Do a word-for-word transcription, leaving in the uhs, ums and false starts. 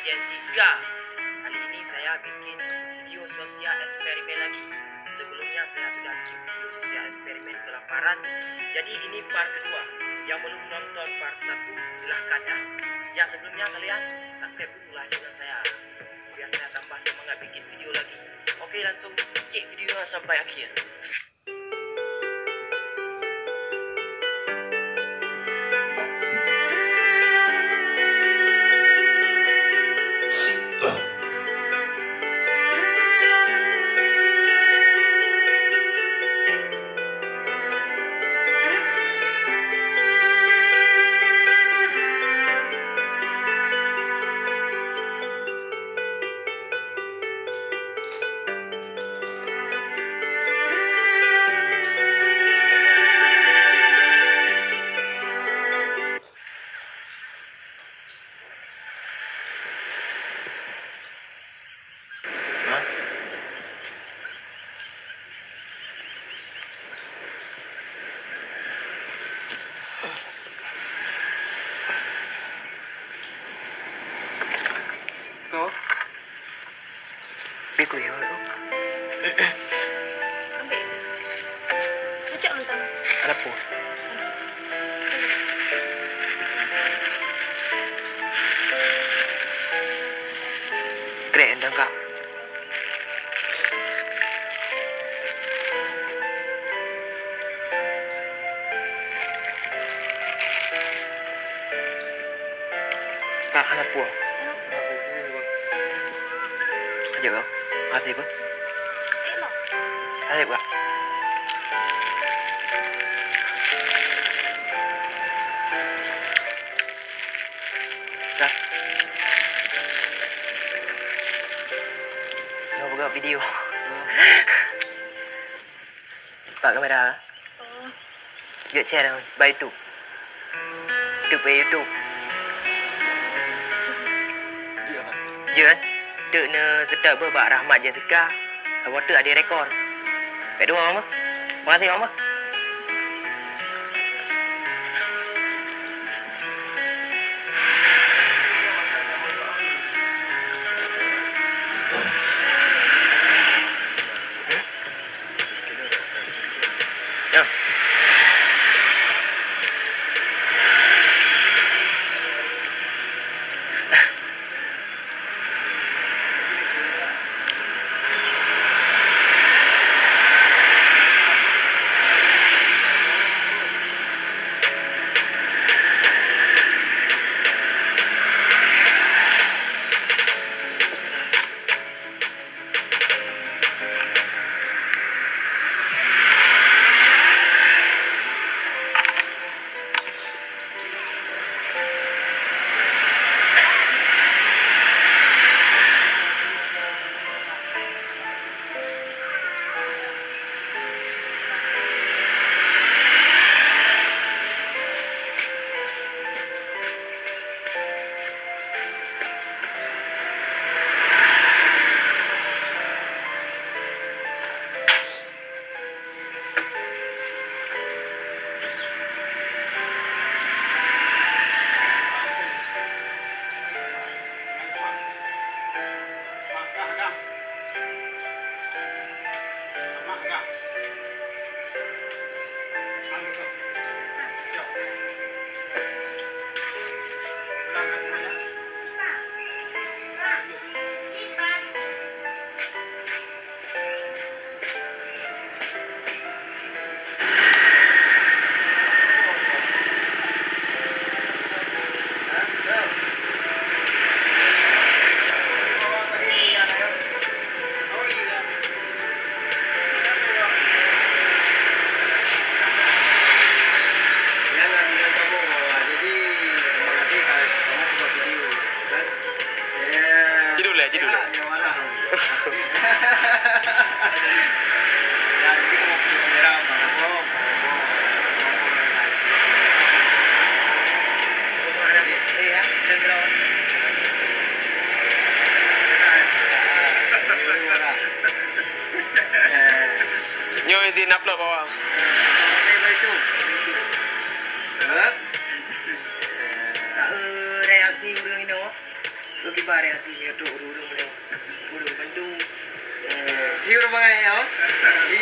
Jessica. Kali ini saya bikin video sosial eksperimen lagi. Sebelumnya saya sudah bikin video sosial eksperimen kelaparan. Jadi ini part kedua. Yang belum nonton part satu, silahkan ya. Yang sebelumnya kalian subscribe dulu lah channel saya. Biar saya tambah semangat bikin video lagi. Oke, langsung cek videonya sampai akhir. Ko. Biko ya, Mak. Ambil. Cocok entang. Ada apa? Keren entang, Kak. Kak, hana puas. Aja kau. Masih apa? Masih apa? Kak. Mau buka video. Pak kamera. Oh. Jeuet share bak YouTube. YouTube, eh, YouTube. Jeuet, eh? Teuk neuseutôt beuh bak Rahmat Jessica. Saboh teuk adé rekor. Bèk dua, Mama. Makasih, Mama. Ya. Cedul eh, cedul eh. Nyoe izin upload bawah. Reaksi ureueng inoe. Pare hati nyoe tu ureueng-ureueng nyoe. Ureueng bandum. Eh, hiur bangai ya. Di